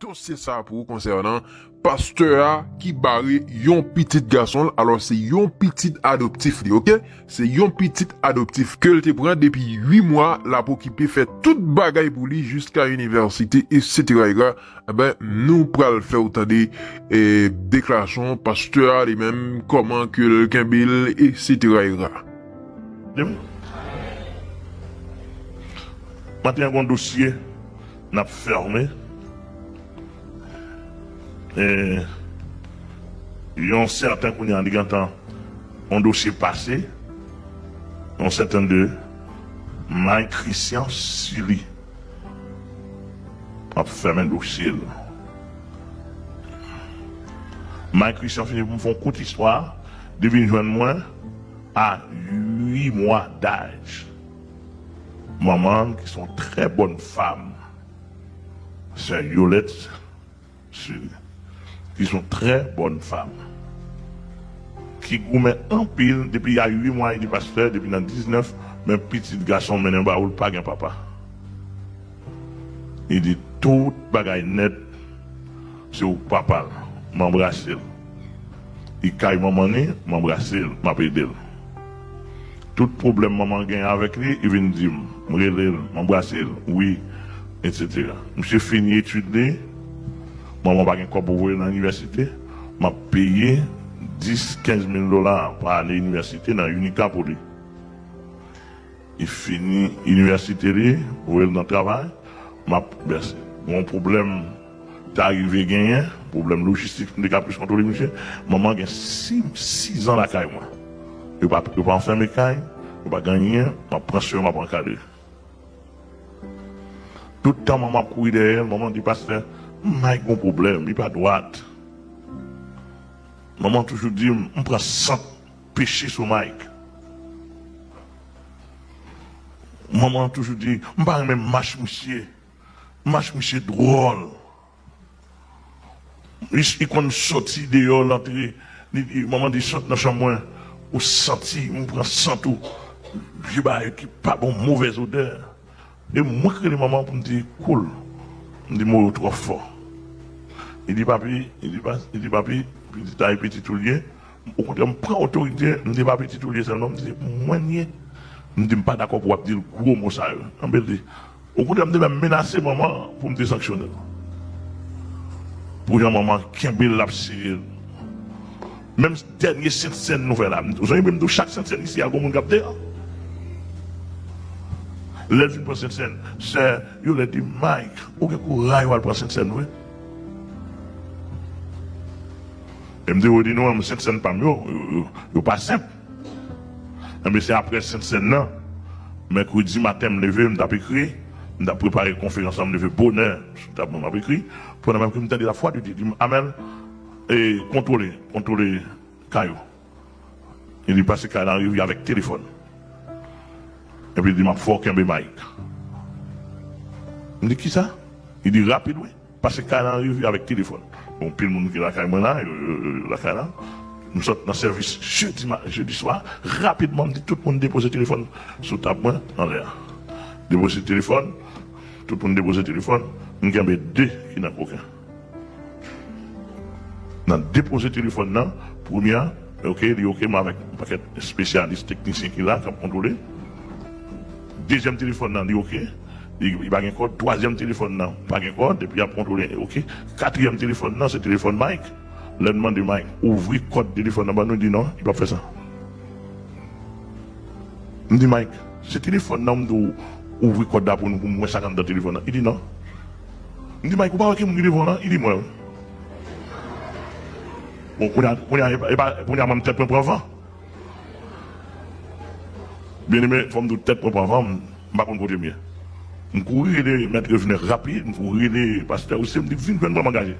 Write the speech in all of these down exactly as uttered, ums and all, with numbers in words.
Dosye sa a pou ou konsènan pastè a ki bare yon pitit gason l. Alò, se yon pitit adoptif li, oke? Se yon pitit adoptif ke l te pran depi uit mwa, l ap okipe, fè tout bagay pou li jiska inivèsite, etsetera. Enben, nou pral fè w tande, e, deklarasyon pastè a li menm, kòman ke l kenbe l, etsetera. Maten an, gon dosye n ap fèmen. E, yon sèten kounye a, li gentan yon dosye pase, yon sèten de Mike Christian Sully. M ap fèmen dosye l. Mike Christian fini pou m fè yon kout istwa, li vin jwenn mwen a uit mwa daj. Manman, ki se yon trè bòn fanm, sè Yolette Sully, ki se yon trè bòn fanm, ki goumen anpil depi a uit mwa, li di, pastè, depi nan diznèf, men pitit gason m mennen ba ou, l pa gen papa. Li di, tout bagay nèt, se ou k papa l. M anbrase l. Li kay manman li, m anbrase l, m ap ede l. Tout pwoblèm manman gen avèk li, li vin di m, m rele l, m anbrase l, wi, etsetera. Misye fini etid li, manman pa gen kòb pou voye l nan inivèsite, m ap peye dis, kenz mil dola pa ane inivèsite nan UNICA pou li. Li fini inivèsite li, voye l nan travay, m ap vèse. Gon pwoblèm ta rive genyen, pwoblèm lojistik, m te ka plis kontwole misye. Manman gen sis, sis an lakay mwen. Yo pa, yo pa anfème kay, yo pa gen anyen, m ap pran swen, m ap ankadre. Tout tan manman ap kouri dèyè l, manman di, pastè, Mike gon pwoblèm, li pa dwat. Manman toujou di m, m pran sant peche sou Mike. Manman toujou di, m pa renmen mach misye. Mach misye dwòl. Li, li konn soti deyò, l antre. Li, li, manman di, sot nan chanm mwen. Ou santi, m pran sant ou. Vye bagay ki pa bon, movèz odè. E mwen k rele manman pou m di, koul. M di, mo yo twò fò. Li di, papi, li di, pa, li di, papi, pitit la e pitit ou l ye. Okontrè, m pran otorite, m di, pa pitit ou l ye sèlman, m di, se mwen l ye. M di, m pa dakò pou w ap di l gwo mo sa yo. Anben, l di, okontrè, m te menm menase manman pou m te sanksyone l. Pou jan manman kenbe l, l ap sere l. Menm dènye Sentsèn nou fè la, m di w, sonje m di w, chak Sentsèn isi a, gon moun k ap deyò. Lè l fin pran Sentsèn, sè Yolette di, Mike, ou gen kouraj w al pran Sentsèn vre. E m te redi nou, Sentsèn pa m yo, yo, yo, yo pa senp. Enben, se apre Sentsèn nan, mèkredi maten, m leve, m t ap ekri, m t ap prepare konferans lan, m leve bonè, sou tab mwen, m ap ekri. Pandan m ap ekri, m tande la vwa de Dye di m, Amèl, e, kontwole, kontwole kay ou. Li di, pase kay la, rive avèk telefòn. Epi li di, m ap fè w kenbe Mike. M di, kisa? Li di, rapid, wi. Pase kay la, rive avèk telefòn. Bon, pil moun ki lakay mwen la, yo, yo, yo, yo lakay la. M sot nan sèvis jedi ma-, jedi swa. Rapidman, m di tout moun depoze telefòn sou tab mwen anlè a. Depoze telefòn, tout moun depoze telefòn. M kenbe de ki nan koken. Nan depoze telefòn nan, premye a, oke, li oke, m avèk yon pakèt espesyalis, teknisyen ki la, k ap kontwole. Dezyèm telefòn nan, li oke, li, li pa gen kòd. Twazyèm telefòn nan, pa gen kòd, epi y ap kontwole, oke. Katriyèm telefòn nan, se telefòn Mike. Lè n mande Mike, ouvri kòd telefòn nan ban nou, li di non, li p ap fè sa. M di, Mike, se telefòn nan, m di w, ouvri kòd la pou nou, pou m wè sa k anndan telefòn nan. Li di, non. M di, Mike, ou pa wè ki moun ki devan w lan? Li di, mwen wi. Bon, kounye a, kounye a, e pa, e pa, kounye a, mwen, tèt mwen pran van. Byeneme, fò m di w, tèt mwen pran van, m, m pa konn kote m ye. M kouri rele mèt Revenant rapid, m kouri rele pastè Rousse, m di, vin jwenn mwen, m angaje.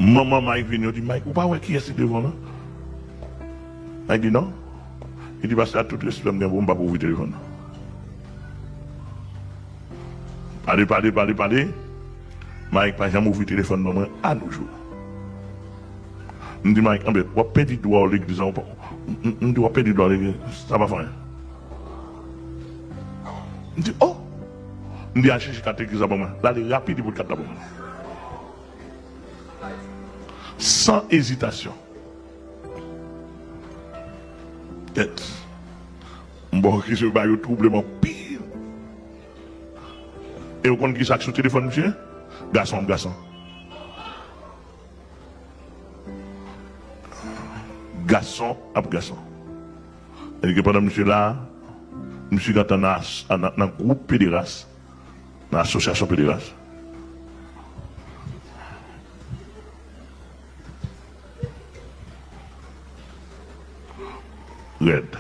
Manman Mike vini, yo di, Mike, ou pa wè kiyès ki devan w lan? Mike di, non. Li di, pastè, ak tout respè m gen pou ou, m p ap ouvri telefòn nan. Pale, pale, pale, pale. Mike pa janm ouvri telefòn ban mwen a nos jours. M di, Mike, anben, w ap pèdi dwa w legliz la, w pa, m, m, m di, w ap pèdi dwa w legliz, sa pa fè anyen. M di, oh! M di al chèche kat legliz la ban mwen. L ale rapid, li pote kat la ban mwen. San ezitasyon. Tèt. M ba w kesyon ba yo twouble m anpil. E w konn ki sa k sou telefòn misye? Gason ap gason. Gason ap gason. Èske pandan misye la, misye gentan nan, nan, nan gwoup pederas, nan asosyasyon pederas? Rèd.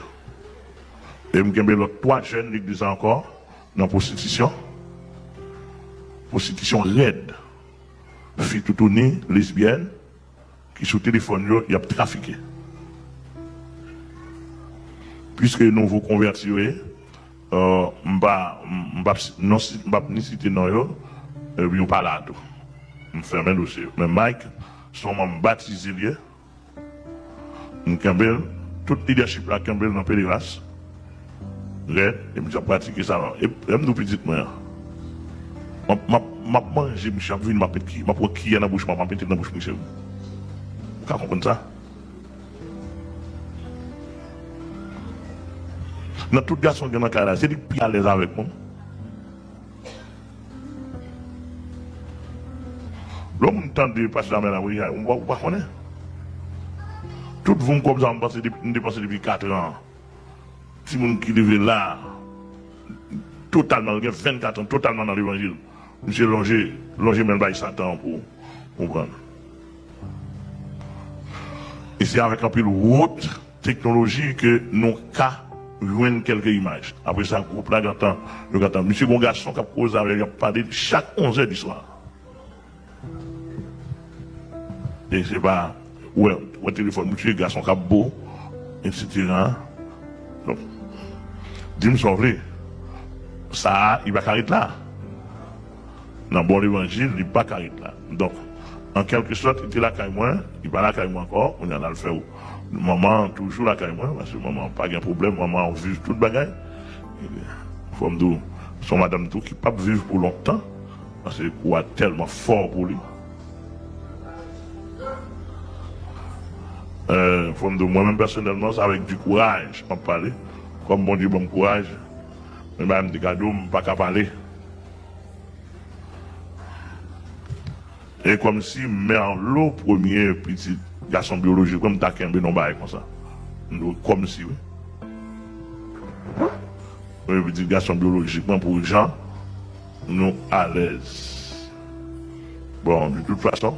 E m kenbe lòt twa jèn legliz la ankò nan pwostitisyon. Pwostitisyon rèd. Fi toutouni, lesbyèn, ki sou telefòn yo, y ap trafike. Piske nouvo konvèti yo ye, euh, m pa, m, m p ap si-, non, si, m p ap ni site non yo, epi yo pa la tou. M fèmen dosye yo. Men Mike, se yon manm batize l ye. M kenbe l, tout lidèchip la kenbe l nan pederas. Rèd, e misye ap pratike sa. E, e m di w pitit mwen an. M ap, m ap, m ap manje, misye ap vini, m ap met ki, m ap pran kiyè nan bouch mwen, m ap mete l nan bouch misye. Ou ka konprann sa? Nan tout gason gen nan kay la, se li k pi alèz avèk mwen. Lè moun tande pastè Amèl ap ri, ou pa, ou pa konnen. Tout voum kòb sa m panse depi, m depanse depi kat an. Timoun ki leve la, totalman, gen vennkat an, totalman nan levanjil. Misye lonje, lonje men l bay Satan an pou, pou pran. E se avèk anpil wot teknoloji ke nou ka jwenn kèlke imaj. Apre sa, gwoup la gentan, yo gentan. Misye gon gason k ap koze avè l, y ap pale chak onzè di swa. E se pa, ou wè, ou wè telefòn misye, gason k ap bo, etsetera. Donk, di m sa w vle. Sa a, li pa ka ret la. Nan bon levanjil, li pa ka ret la. Donk, an kèlke sòt, li te lakay mwen, li pa lakay mwen ankò, kounye a l al fè manman an toujou lakay mwen, paske manman an pa gen pwoblèm, manman an viv tout bagay. Fò m di w, se yon madanm tou ki p ap viv pou lontan, paske kou a tèlman fò pou li. Euh, fò m di w, mwen menm pèsonèlman, se avèk di kouraj m ap pale. Kòm Bondye ban m kouraj, men bagay m te ka di w, m pa ka pale. E kòmsi Merlot, premye pitit gason byolojik mwen, m ta kenbe nan bagay konsa. M di w, kòmsi, wi. Premye pitit gason byolojik mwen, pou jan nou alèz. Bon, de tout fason,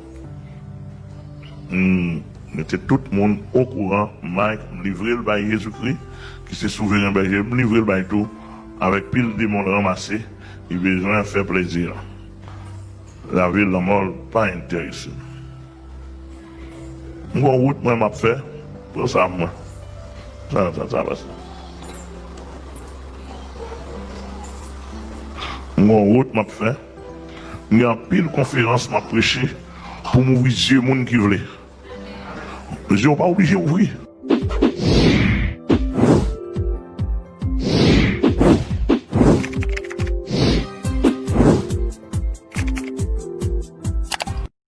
m mete tout moun okouran, Mike, m livre l bay Jezikri, ki se souveren bèje, m livre l bay tou, avèk pil demon l ranmase, li bezwen fè plezi l. Lavi l, lanmò l pa enterese m. M gon wout mwen m ap fè. Pran sa mwen. Sa, sa, sa pase. M gon wout m ap fè. M gen anpil konferans m ap preche pou m ouvri zye moun ki vle. Zye w pa oblije ouvri.